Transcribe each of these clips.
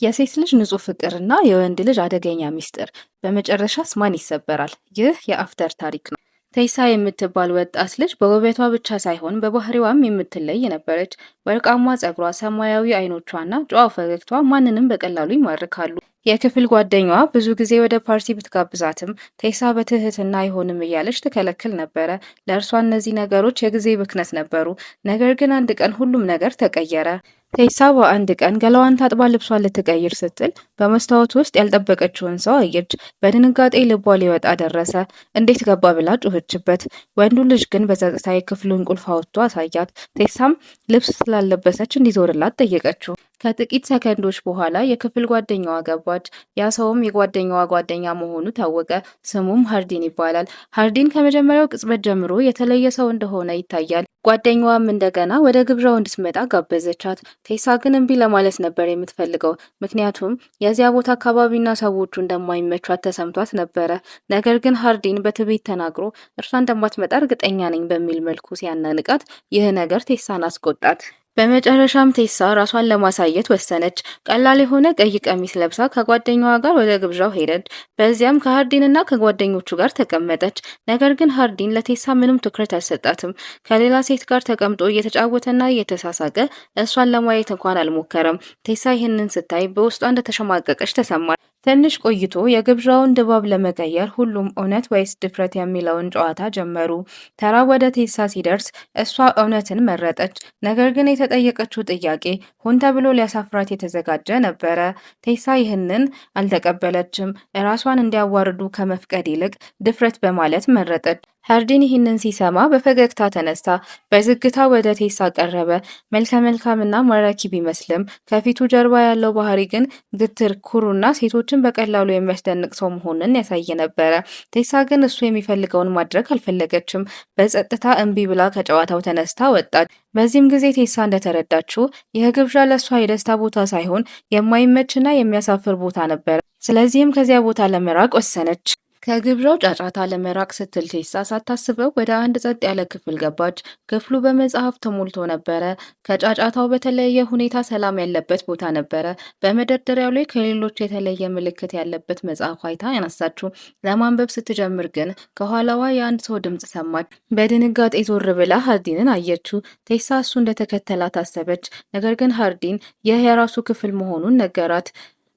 የሴት ልጅ ንጹህ ፍቅርና የወንድ ልጅ አደገኛ ሚስጥር፣ በመጨረሻስ ማን ይሰበራል? ይህ የአፍተር ታሪክ ነው። ቴሳ የምትባል ወጣት ልጅ በውበቷ ብቻ ሳይሆን በባህሪዋም የምትለይ ነበረች። ወርቃማ ጸጉሯ፣ ሰማያዊ አይኖቿና ጨዋ ፈገግታዋ ማንንም በቀላሉ ይማርካሉ። የክፍል ጓደኛዋ ብዙ ጊዜ ወደ ፓርቲ ብትጋብዛትም ቴሳ በትህትና አይሆንም እያለች ትከለክል ነበረ። ለእርሷ እነዚህ ነገሮች የጊዜ ብክነት ነበሩ። ነገር ግን አንድ ቀን ሁሉም ነገር ተቀየረ። ቴሳ በአንድ ቀን ገላዋን ታጥባ ልብሷን ልትቀይር ስትል በመስታወት ውስጥ ያልጠበቀችውን ሰው አየች። በድንጋጤ ልቧ ሊወጣ ደረሰ። እንዴት ገባ ብላ ጮኸችበት። ወንዱ ልጅ ግን በጸጥታ የክፍሉን ቁልፍ አውጥቶ አሳያት። ቴሳም ልብስ ስላለበሰች እንዲዞርላት ጠየቀችው። ከጥቂት ሰከንዶች በኋላ የክፍል ጓደኛዋ ገባች። ያ ሰውም የጓደኛዋ ጓደኛ መሆኑ ታወቀ። ስሙም ሃርዲን ይባላል። ሃርዲን ከመጀመሪያው ቅጽበት ጀምሮ የተለየ ሰው እንደሆነ ይታያል። ጓደኛዋም እንደገና ወደ ግብዣው እንድትመጣ ጋበዘቻት። ቴሳ ግን እምቢ ለማለት ነበር የምትፈልገው፣ ምክንያቱም የዚያ ቦታ አካባቢና ሰዎቹ እንደማይመቿት ተሰምቷት ነበረ። ነገር ግን ሃርዲን በትዕቢት ተናግሮ እርሷ እንደማትመጣ እርግጠኛ ነኝ በሚል መልኩ ሲያናንቃት ይህ ነገር ቴሳን አስቆጣት። በመጨረሻም ቴሳ ራሷን ለማሳየት ወሰነች። ቀላል የሆነ ቀይ ቀሚስ ለብሳ ከጓደኛዋ ጋር ወደ ግብዣው ሄደች። በዚያም ከሃርዲንና ከጓደኞቹ ጋር ተቀመጠች። ነገር ግን ሃርዲን ለቴሳ ምንም ትኩረት አልሰጣትም። ከሌላ ሴት ጋር ተቀምጦ እየተጫወተና እየተሳሳቀ እሷን ለማየት እንኳን አልሞከረም። ቴሳ ይህንን ስታይ በውስጧ እንደተሸማቀቀች ተሰማት። ትንሽ ቆይቶ የግብዣውን ድባብ ለመቀየር ሁሉም እውነት ወይስ ድፍረት የሚለውን ጨዋታ ጀመሩ። ተራ ወደ ቴሳ ሲደርስ እሷ እውነትን መረጠች። ነገር ግን የተጠየቀችው ጥያቄ ሆን ተብሎ ሊያሳፍራት የተዘጋጀ ነበረ። ቴሳ ይህንን አልተቀበለችም። ራሷን እንዲያዋርዱ ከመፍቀድ ይልቅ ድፍረት በማለት መረጠች። ሃርዲን ይህንን ሲሰማ በፈገግታ ተነሳ። በዝግታ ወደ ቴሳ ቀረበ። መልከ መልካምና ማራኪ ቢመስልም ከፊቱ ጀርባ ያለው ባህሪ ግን ግትር፣ ኩሩና ሴቶችን በቀላሉ የሚያስደንቅ ሰው መሆኑን ያሳይ ነበረ። ቴሳ ግን እሱ የሚፈልገውን ማድረግ አልፈለገችም። በጸጥታ እምቢ ብላ ከጨዋታው ተነስታ ወጣች። በዚህም ጊዜ ቴሳ እንደተረዳችው ይህ ግብዣ ለእሷ የደስታ ቦታ ሳይሆን የማይመችና የሚያሳፍር ቦታ ነበር። ስለዚህም ከዚያ ቦታ ለመራቅ ወሰነች። ከግብዣው ጫጫታ ለመራቅ ስትል ቴሳ ሳታስበው ወደ አንድ ጸጥ ያለ ክፍል ገባች። ክፍሉ በመጽሐፍ ተሞልቶ ነበረ። ከጫጫታው በተለየ ሁኔታ ሰላም ያለበት ቦታ ነበረ። በመደርደሪያው ላይ ከሌሎች የተለየ ምልክት ያለበት መጽሐፍ አይታ ያነሳችው። ለማንበብ ስትጀምር ግን ከኋላዋ የአንድ ሰው ድምፅ ሰማች። በድንጋጤ ዞር ብላ ሃርዲንን አየችው። ቴሳ እሱ እንደተከተላት አሰበች። ነገር ግን ሃርዲን ይህ የራሱ ክፍል መሆኑን ነገራት።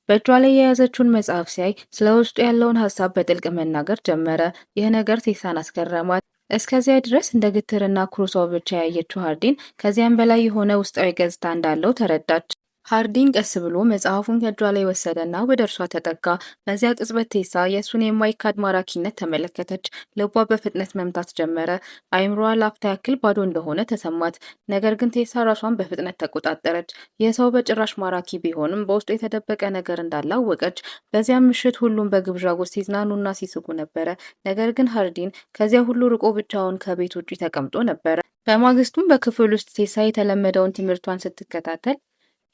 በእጇ ላይ የያዘችውን መጽሐፍ ሲያይ ስለ ውስጡ ያለውን ሀሳብ በጥልቅ መናገር ጀመረ። ይህ ነገር ቴሳን አስገረማት። እስከዚያ ድረስ እንደ ግትርና ኩሩ ሰው ብቻ ያየችው ሃርዲን ከዚያም በላይ የሆነ ውስጣዊ ገጽታ እንዳለው ተረዳች። ሃርዲን ቀስ ብሎ መጽሐፉን ከእጇ ላይ ወሰደና ወደ እርሷ ተጠጋ። በዚያ ቅጽበት ቴሳ የእሱን የማይካድ ማራኪነት ተመለከተች። ልቧ በፍጥነት መምታት ጀመረ። አይምሮዋ ለአፍታ ያክል ባዶ እንደሆነ ተሰማት። ነገር ግን ቴሳ ራሷን በፍጥነት ተቆጣጠረች። ይህ ሰው በጭራሽ ማራኪ ቢሆንም በውስጡ የተደበቀ ነገር እንዳለ አወቀች። በዚያ ምሽት ሁሉም በግብዣ ውስጥ ሲዝናኑና ሲስቁ ነበረ። ነገር ግን ሃርዲን ከዚያ ሁሉ ርቆ ብቻውን ከቤት ውጪ ተቀምጦ ነበረ። በማግስቱም በክፍል ውስጥ ቴሳ የተለመደውን ትምህርቷን ስትከታተል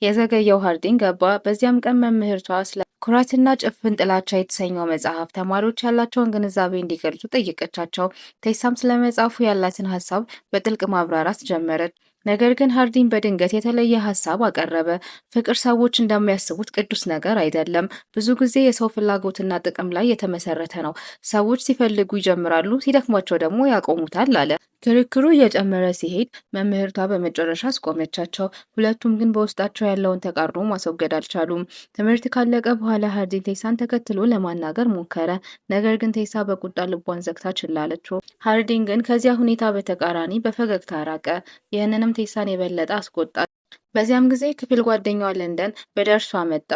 የዘገየው ሃርዲን ገባ። በዚያም ቀን መምህርቷ ስለ ኩራትና ጭፍን ጥላቻ የተሰኘው መጽሐፍ ተማሪዎች ያላቸውን ግንዛቤ እንዲገልጹ ጠየቀቻቸው። ቴሳም ስለ መጽሐፉ ያላትን ሀሳብ በጥልቅ ማብራራት ጀመረች። ነገር ግን ሃርዲን በድንገት የተለየ ሀሳብ አቀረበ። ፍቅር ሰዎች እንደሚያስቡት ቅዱስ ነገር አይደለም። ብዙ ጊዜ የሰው ፍላጎትና ጥቅም ላይ የተመሰረተ ነው። ሰዎች ሲፈልጉ ይጀምራሉ፣ ሲደክሟቸው ደግሞ ያቆሙታል አለ። ክርክሩ እየጨመረ ሲሄድ መምህርቷ በመጨረሻ አስቆመቻቸው። ሁለቱም ግን በውስጣቸው ያለውን ተቃርኖ ማስወገድ አልቻሉም። ትምህርት ካለቀ በኋላ ሃርዲን ቴሳን ተከትሎ ለማናገር ሞከረ። ነገር ግን ቴሳ በቁጣ ልቧን ዘግታ ችላ አለችው። ሃርዲን ግን ከዚያ ሁኔታ በተቃራኒ በፈገግታ ራቀ። ይህንንም ቴሳን የበለጠ አስቆጣት። በዚያም ጊዜ ክፍል ጓደኛዋ ለንደን ወደ እርሷ መጣ።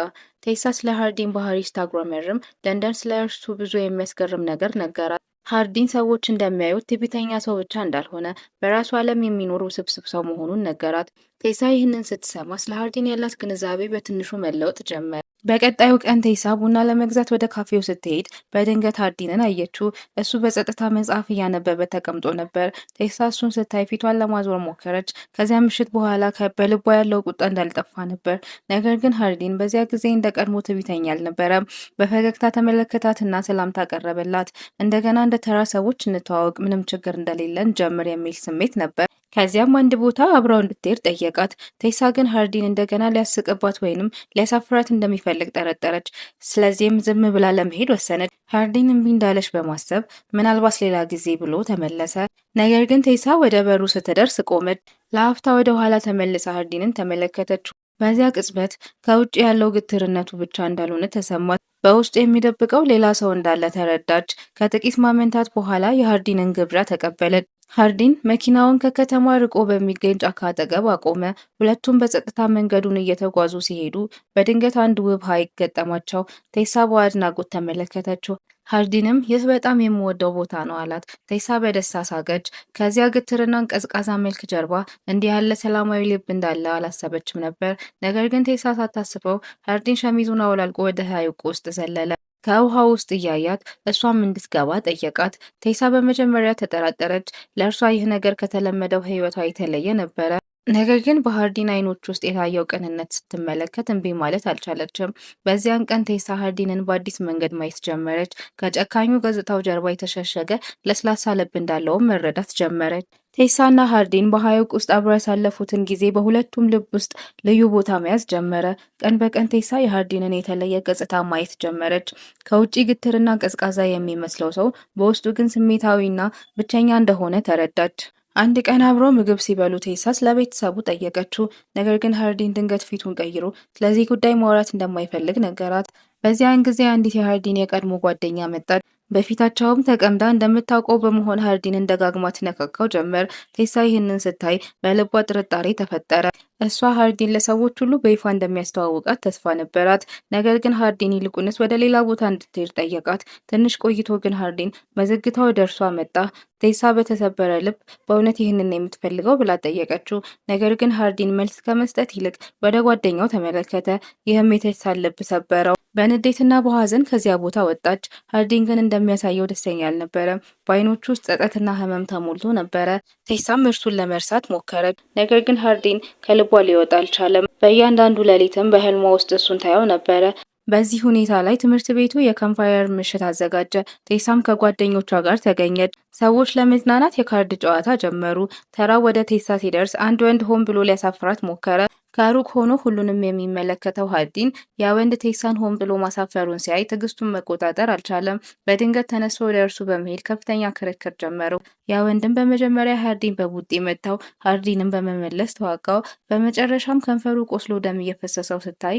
ቴሳ ስለ ሃርዲን ባህሪ ስታጉረመርም ለንደን ስለ እርሱ ብዙ የሚያስገርም ነገር ነገራት። ሃርዲን ሰዎች እንደሚያዩት ትዕቢተኛ ሰው ብቻ እንዳልሆነ በራሱ ዓለም የሚኖር ውስብስብ ሰው መሆኑን ነገራት። ቴሳ ይህንን ስትሰማ ስለ ሃርዲን ያላት ግንዛቤ በትንሹ መለወጥ ጀመረ። በቀጣዩ ቀን ቴሳ ቡና ለመግዛት ወደ ካፌው ስትሄድ በድንገት ሃርዲንን አየችው። እሱ በጸጥታ መጽሐፍ እያነበበ ተቀምጦ ነበር። ቴሳ እሱን ስታይ ፊቷን ለማዞር ሞከረች። ከዚያ ምሽት በኋላ በልቧ ያለው ቁጣ እንዳልጠፋ ነበር። ነገር ግን ሃርዲን በዚያ ጊዜ እንደ ቀድሞ ትዕቢተኛ አልነበረም። በፈገግታ ተመለከታትና ሰላምታ ቀረበላት። እንደገና እንደ ተራ ሰዎች እንተዋወቅ፣ ምንም ችግር እንደሌለን ጀምር የሚል ስሜት ነበር። ከዚያም አንድ ቦታ አብራው እንድትሄድ ጠየቃት። ቴሳ ግን ሃርዲን እንደገና ሊያስቅባት ወይንም ሊያሳፍራት እንደሚፈልግ ጠረጠረች። ስለዚህም ዝም ብላ ለመሄድ ወሰነች። ሃርዲን እምቢ እንዳለች በማሰብ ምናልባት ሌላ ጊዜ ብሎ ተመለሰ። ነገር ግን ቴሳ ወደ በሩ ስትደርስ ቆመች። ለአፍታ ወደ ኋላ ተመልሳ ሃርዲንን ተመለከተችው። በዚያ ቅጽበት ከውጭ ያለው ግትርነቱ ብቻ እንዳልሆነ ተሰማት። በውስጡ የሚደብቀው ሌላ ሰው እንዳለ ተረዳች። ከጥቂት ማመንታት በኋላ የሃርዲንን ግብዣ ተቀበለች። ሃርዲን መኪናውን ከከተማ ርቆ በሚገኝ ጫካ አጠገብ አቆመ። ሁለቱም በጸጥታ መንገዱን እየተጓዙ ሲሄዱ በድንገት አንድ ውብ ሐይቅ ገጠማቸው። ቴሳ በአድናቆት ተመለከተችው። ሃርዲንም ይህ በጣም የምወደው ቦታ ነው አላት። ቴሳ በደስታ ሳቀች። ከዚያ ግትርና ቀዝቃዛ መልክ ጀርባ እንዲህ ያለ ሰላማዊ ልብ እንዳለ አላሰበችም ነበር። ነገር ግን ቴሳ ሳታስበው ሃርዲን ሸሚዙን አውላልቆ ወደ ሐይቁ ውስጥ ዘለለ። ከውሃ ውስጥ እያያት እሷም እንድትገባ ጠየቃት። ቴሳ በመጀመሪያ ተጠራጠረች። ለእርሷ ይህ ነገር ከተለመደው ሕይወቷ የተለየ ነበረ። ነገር ግን በሃርዲን አይኖች ውስጥ የታየው ቅንነት ስትመለከት እምቢ ማለት አልቻለችም። በዚያን ቀን ቴሳ ሃርዲንን በአዲስ መንገድ ማየት ጀመረች። ከጨካኙ ገጽታው ጀርባ የተሸሸገ ለስላሳ ልብ እንዳለውም መረዳት ጀመረች። ቴሳና ሃርዲን በሐይቅ ውስጥ አብረው ያሳለፉትን ጊዜ በሁለቱም ልብ ውስጥ ልዩ ቦታ መያዝ ጀመረ። ቀን በቀን ቴሳ የሃርዲንን የተለየ ገጽታ ማየት ጀመረች። ከውጪ ግትርና ቀዝቃዛ የሚመስለው ሰው በውስጡ ግን ስሜታዊና ብቸኛ እንደሆነ ተረዳች። አንድ ቀን አብረው ምግብ ሲበሉ ቴሳ ስለ ቤተሰቡ ጠየቀችው። ነገር ግን ሃርዲን ድንገት ፊቱን ቀይሮ ስለዚህ ጉዳይ ማውራት እንደማይፈልግ ነገራት። በዚያን ጊዜ አንዲት የሃርዲን የቀድሞ ጓደኛ መጣች። በፊታቸውም ተቀምጣ እንደምታውቀው በመሆን ሃርዲንን ደጋግማ ትነካካው ጀመር። ቴሳ ይህንን ስታይ በልቧ ጥርጣሬ ተፈጠረ። እሷ ሃርዲን ለሰዎች ሁሉ በይፋ እንደሚያስተዋውቃት ተስፋ ነበራት። ነገር ግን ሃርዲን ይልቁንስ ወደ ሌላ ቦታ እንድትሄድ ጠየቃት። ትንሽ ቆይቶ ግን ሃርዲን በዝግታ ወደ እርሷ መጣ። ቴሳ በተሰበረ ልብ በእውነት ይህንን የምትፈልገው ብላ ጠየቀችው። ነገር ግን ሃርዲን መልስ ከመስጠት ይልቅ ወደ ጓደኛው ተመለከተ። ይህም የቴሳን ልብ ሰበረው። በንዴትና በሐዘን ከዚያ ቦታ ወጣች። ሃርዲን ግን እንደሚያሳየው ደስተኛ አልነበረም። በአይኖቹ ውስጥ ጸጸትና ሕመም ተሞልቶ ነበረ። ቴሳም እርሱን ለመርሳት ሞከረች። ነገር ግን ሃርዲን ከልቧ ሊወጣ አልቻለም። በእያንዳንዱ ሌሊትም በህልሟ ውስጥ እሱን ታየው ነበረ። በዚህ ሁኔታ ላይ ትምህርት ቤቱ የ campfire ምሽት አዘጋጀ። ቴሳም ከጓደኞቿ ጋር ተገኘች። ሰዎች ለመዝናናት የካርድ ጨዋታ ጀመሩ። ተራው ወደ ቴሳ ሲደርስ አንድ ወንድ ሆን ብሎ ሊያሳፍራት ሞከረ። ከሩቅ ሆኖ ሁሉንም የሚመለከተው ሃርዲን ያ ወንድ ቴሳን ሆን ብሎ ማሳፈሩን ሲያይ ትዕግስቱን መቆጣጠር አልቻለም። በድንገት ተነስቶ ወደ እርሱ በመሄድ ከፍተኛ ክርክር ጀመሩ። ያ ወንድም በመጀመሪያ ሃርዲን በቡጢ መታው፣ ሃርዲንም በመመለስ ተዋጋው። በመጨረሻም ከንፈሩ ቆስሎ ደም እየፈሰሰው ስታይ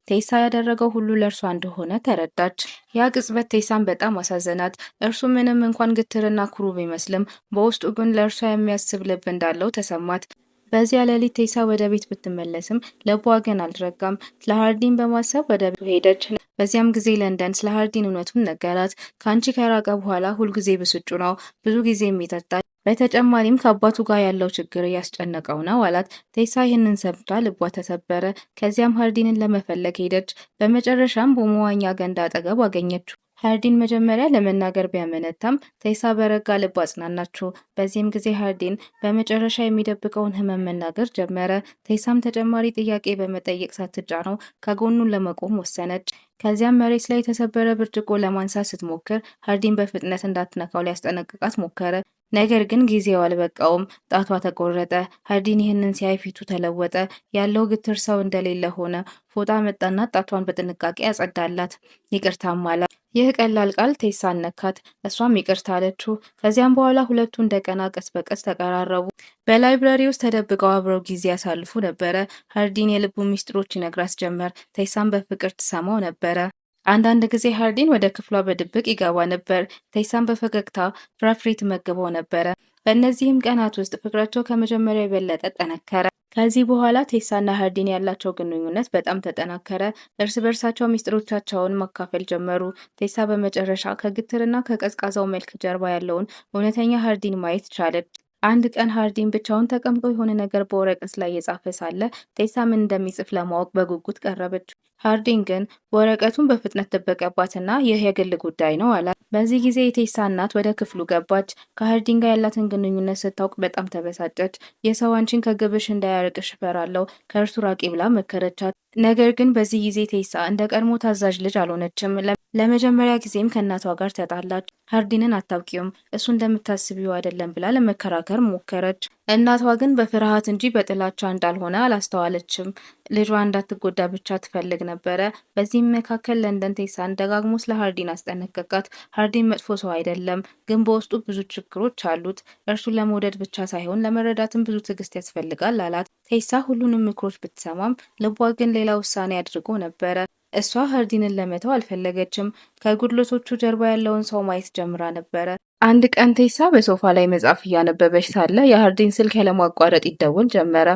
ቴሳ ያደረገው ሁሉ ለእርሷ እንደሆነ ተረዳች። ያ ቅጽበት ቴሳን በጣም አሳዘናት። እርሱ ምንም እንኳን ግትርና ኩሩ ቢመስልም በውስጡ ግን ለእርሷ የሚያስብ ልብ እንዳለው ተሰማት። በዚያ ሌሊት ቴሳ ወደ ቤት ብትመለስም ልቧ ግን አልረጋም። ስለ ሃርዲን በማሰብ ወደ ቤቱ ሄደች። በዚያም ጊዜ ለንደን ስለ ሃርዲን እውነቱን ነገራት። ከአንቺ ከራቀ በኋላ ሁልጊዜ ብስጩ ነው፣ ብዙ ጊዜም ይጠጣል። በተጨማሪም ከአባቱ ጋር ያለው ችግር እያስጨነቀው ነው አላት። ቴሳ ይህንን ሰምታ ልቧ ተሰበረ። ከዚያም ሃርዲንን ለመፈለግ ሄደች። በመጨረሻም በመዋኛ ገንዳ አጠገብ አገኘችው። ሃርዲን መጀመሪያ ለመናገር ቢያመነታም ቴሳ በረጋ ልብ አጽናናችው። በዚህም ጊዜ ሃርዲን በመጨረሻ የሚደብቀውን ሕመም መናገር ጀመረ። ቴሳም ተጨማሪ ጥያቄ በመጠየቅ ሳትጫነው ከጎኑ ለመቆም ወሰነች። ከዚያም መሬት ላይ የተሰበረ ብርጭቆ ለማንሳት ስትሞክር ሃርዲን በፍጥነት እንዳትነካው ሊያስጠነቅቃት ሞከረ። ነገር ግን ጊዜው አልበቃውም። ጣቷ ተቆረጠ። ሃርዲን ይህንን ሲያይ ፊቱ ተለወጠ። ያለው ግትር ሰው እንደሌለ ሆነ። ፎጣ መጣና ጣቷን በጥንቃቄ አጸዳላት። ይቅርታም አላት። ይህ ቀላል ቃል ቴሳን ነካት። እሷም ይቅርታ አለችው። ከዚያም በኋላ ሁለቱ እንደገና ቀስ በቀስ ተቀራረቡ። በ library ውስጥ ተደብቀው አብረው ጊዜ ያሳልፉ ነበረ። ሃርዲን የልቡ ሚስጥሮች ይነግራት ጀመር። ቴሳም በፍቅር ትሰማው ነበረ። አንዳንድ ጊዜ ሃርዲን ወደ ክፍሏ በድብቅ ይገባ ነበር። ቴሳም በፈገግታ ፍራፍሬ ትመግበው ነበረ። በእነዚህም ቀናት ውስጥ ፍቅራቸው ከመጀመሪያው የበለጠ ጠነከረ። ከዚህ በኋላ ቴሳና ሃርዲን ያላቸው ግንኙነት በጣም ተጠናከረ። እርስ በርሳቸው ሚስጥሮቻቸውን ማካፈል ጀመሩ። ቴሳ በመጨረሻ ከግትርና ከቀዝቃዛው መልክ ጀርባ ያለውን እውነተኛ ሃርዲን ማየት ቻለች። አንድ ቀን ሃርዲን ብቻውን ተቀምጦ የሆነ ነገር በወረቀት ላይ እየጻፈ ሳለ ቴሳ ምን እንደሚጽፍ ለማወቅ በጉጉት ቀረበች። ሃርዲን ግን ወረቀቱን በፍጥነት ደበቀባትና ይህ የግል ጉዳይ ነው አላት። በዚህ ጊዜ የቴሳ እናት ወደ ክፍሉ ገባች። ከሃርዲን ጋር ያላትን ግንኙነት ስታውቅ በጣም ተበሳጨች። የሰው አንቺን ከግብሽ እንዳያርቅሽ እፈራለሁ፣ ከእርሱ ራቂ ብላ መከረቻት። ነገር ግን በዚህ ጊዜ ቴሳ እንደ ቀድሞ ታዛዥ ልጅ አልሆነችም። ለመጀመሪያ ጊዜም ከእናቷ ጋር ተጣላች። ሃርዲንን አታውቂውም፣ እሱ እንደምታስቢው አይደለም ብላ ለመከራከር ሞከረች። እናቷ ግን በፍርሃት እንጂ በጥላቻ እንዳልሆነ አላስተዋለችም። ልጇ እንዳትጎዳ ብቻ ትፈልግ ነበረ። በዚህም መካከል ለንደን ቴሳን ደጋግሞ ስለ ሃርዲን አስጠነቀቃት። ሃርዲን መጥፎ ሰው አይደለም፣ ግን በውስጡ ብዙ ችግሮች አሉት። እርሱን ለመውደድ ብቻ ሳይሆን ለመረዳትም ብዙ ትዕግስት ያስፈልጋል አላት። ቴሳ ሁሉንም ምክሮች ብትሰማም ልቧ ግን ሌላ ውሳኔ አድርጎ ነበረ። እሷ ሃርዲንን ለመተው አልፈለገችም። ከጉድለቶቹ ጀርባ ያለውን ሰው ማየት ጀምራ ነበረ። አንድ ቀን ቴሳ በሶፋ ላይ መጽሐፍ እያነበበች ሳለ የሃርዲን ስልክ ያለማቋረጥ ይደወል ጀመረ።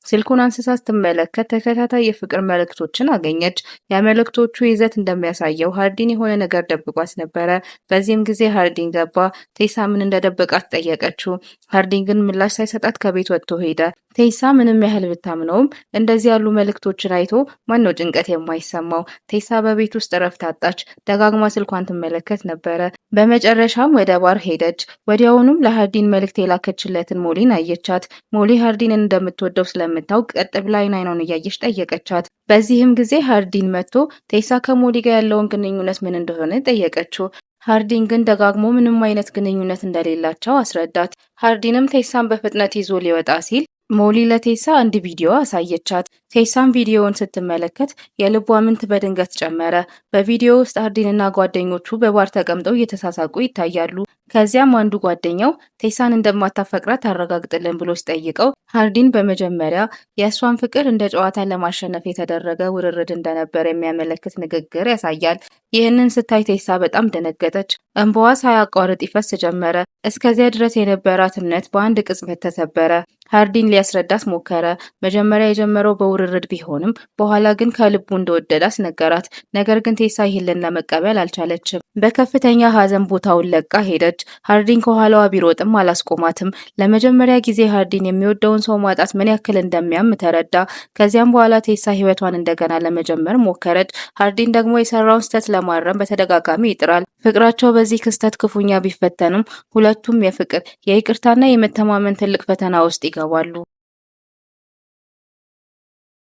ስልኩን አንስታ ስትመለከት ተከታታይ የፍቅር መልእክቶችን አገኘች። የመልእክቶቹ ይዘት እንደሚያሳየው ሃርዲን የሆነ ነገር ደብቋት ነበረ። በዚህም ጊዜ ሃርዲን ገባ። ቴሳ ምን እንደደበቃት ጠየቀችው። ሃርዲን ግን ምላሽ ሳይሰጣት ከቤት ወጥቶ ሄደ። ቴሳ ምንም ያህል ብታምነውም እንደዚህ ያሉ መልእክቶችን አይቶ ማነው ጭንቀት የማይሰማው? ቴሳ በቤት ውስጥ እረፍት አጣች። ደጋግማ ስልኳን ትመለከት ነበረ። በመጨረሻም ወደ ባር ሄደች። ወዲያውኑም ለሃርዲን መልእክት የላከችለትን ሞሊን አየቻት። ሞሊ ሃርዲንን እንደምትወደው ስለምታውቅ ቀጥ ብላ አይን አይኗን እያየች ጠየቀቻት። በዚህም ጊዜ ሃርዲን መጥቶ ቴሳ ከሞሊ ጋር ያለውን ግንኙነት ምን እንደሆነ ጠየቀችው። ሃርዲን ግን ደጋግሞ ምንም አይነት ግንኙነት እንደሌላቸው አስረዳት። ሃርዲንም ቴሳን በፍጥነት ይዞ ሊወጣ ሲል ሞሊ ለቴሳ አንድ ቪዲዮ አሳየቻት። ቴሳም ቪዲዮውን ስትመለከት የልቧ ምት በድንገት ጨመረ። በቪዲዮ ውስጥ ሃርዲንና ጓደኞቹ በባር ተቀምጠው እየተሳሳቁ ይታያሉ። ከዚያም አንዱ ጓደኛው ቴሳን እንደማታፈቅራት አረጋግጥልን ብሎ ሲጠይቀው ሃርዲን በመጀመሪያ የእሷን ፍቅር እንደ ጨዋታ ለማሸነፍ የተደረገ ውርርድ እንደነበር የሚያመለክት ንግግር ያሳያል። ይህንን ስታይ ቴሳ በጣም ደነገጠች። እንባዋ ሳያቋርጥ ይፈስ ጀመረ። እስከዚያ ድረስ የነበራት እምነት በአንድ ቅጽበት ተሰበረ። ሃርዲን ሊያስረዳት ሞከረ። መጀመሪያ የጀመረው በውርርድ ቢሆንም በኋላ ግን ከልቡ እንደወደዳት ነገራት። ነገር ግን ቴሳ ይህንን ለመቀበል አልቻለችም። በከፍተኛ ሐዘን ቦታውን ለቃ ሄደች። ሃርዲን ከኋላዋ ቢሮጥም አላስቆማትም። ለመጀመሪያ ጊዜ ሃርዲን የሚወደውን ሰው ማጣት ምን ያክል እንደሚያም ተረዳ። ከዚያም በኋላ ቴሳ ህይወቷን እንደገና ለመጀመር ሞከረች። ሃርዲን ደግሞ የሰራውን ስህተት ለማረም በተደጋጋሚ ይጥራል። ፍቅራቸው በዚህ ክስተት ክፉኛ ቢፈተንም ሁለቱም የፍቅር የይቅርታና የመተማመን ትልቅ ፈተና ውስጥ ይገባሉ።